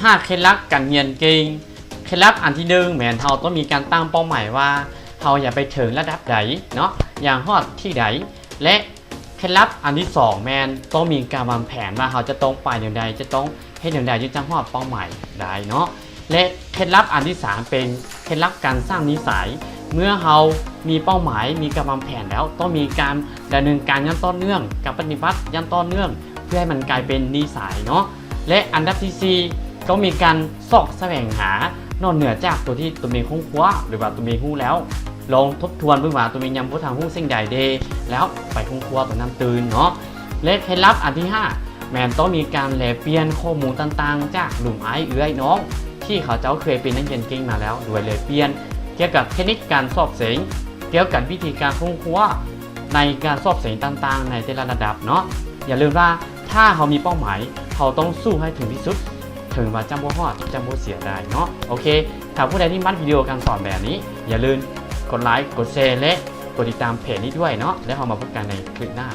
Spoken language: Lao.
ຫ້າ ເຄັດລັບການຮຽນເກັ່ງ. ເຄັດລັບອັນທີໜຶ່ງແມ່ນເຮົາຕ້ອງມີການຕັ້ງເປົ້າໝາຍວ່າເຮົາຢາກໄປເຖິງລະດັບໃດເນາະ, ຢາກຮອດທີ່ໃດ ແລະ ເຄັດລັບອັນທີສອງແມ່ນຕ້ອງມີການວາງແຜນວ່າເຮົາຈະຕ້ອງໄປແນວໃດ, ຈະຕ້ອງເຮັດແນວໃດຈຶ່ງຈະຮອດເປົ້າໝາຍໄດ້ເນາະ. ແລະ ເຄັດລັບອັນທີສາມເປັນເຄັດລັບການສ້າງນິໄສ. ເມື່ອເຮົາມີເປົ້າໝາຍ, ມີການວາງແຜນແລ້ວ, ຕ້ອງມີການດຳເນີນການຢ່າງຕໍ່ເນື່ອງ, ການປະຕິບັດຢ່າງຕໍ່ເນື່ອງ ເພື່ອໃຫ້ມັນກາຍເປັນນິໄສເນາະ. ແລະ ອັນດັບທີສີ່ ຕ້ອງມີການຊອກສະແຫວງຫານອກເໜືອຈາກຕົວທີ່ຕົນເອງຄົ້ນຄວ້າ ຫຼືວ່າຕົນເອງຮູ້ແລ້ວ, ລອງທົບທວນເບິ່ງວ່າຕົນເອງຍັງບໍ່ທັນຮູ້ສິ່ງໃດເດ ແລ້ວໄປຄົ້ນຄວ້າຕົວນັ້ນຕື່ມເນາະ. ແລະ ເຄັດລັບອັນທີຫ້າ ແມ່ນຕ້ອງມີການແລກປ່ຽນຂໍ້ມູນຕ່າງໆ ຈາກລຸມອ້າຍເອື້ອຍນ້ອງ ທີ່ເຂົາເຈົ້າເຄີຍເປັນນັກຮຽນເກັ່ງມາແລ້ວ, ໂດຍແລກປ່ຽນກ່ຽວກັບເທັກນິກການສອບເສັງ, ກ່ຽວກັບວິທີການຄົ້ນຄວ້າໃນການສອບເສັງຕ່າງໆ ໃນແຕ່ລະລະດັບເນາະ. ຢ່າລືມວ່າ ຖ້າເຮົາມີເປົ້າໝາຍ, ເຮົາຕ້ອງສູ້ໃຫ້ເຖິງທີ່ສຸດ, ເຖິງວ່າຈະບໍ່ຮອດ, ຈະບໍ່ເສຍດາຍເນາະ. ໂອເຄ, ຖ້າຜູ້ໃດທີ່ມັກວິດີໂອການສອນແບບນີ້, ຢ່າລືມກົດໄລ, ກົດແຊ ແລະ ກົດຕິດຕາມເພຈນີ້ດ້ວຍເນາະ. ແລ້ວເຮົາມາພົບກັນໃນຄລິບໜ້າ.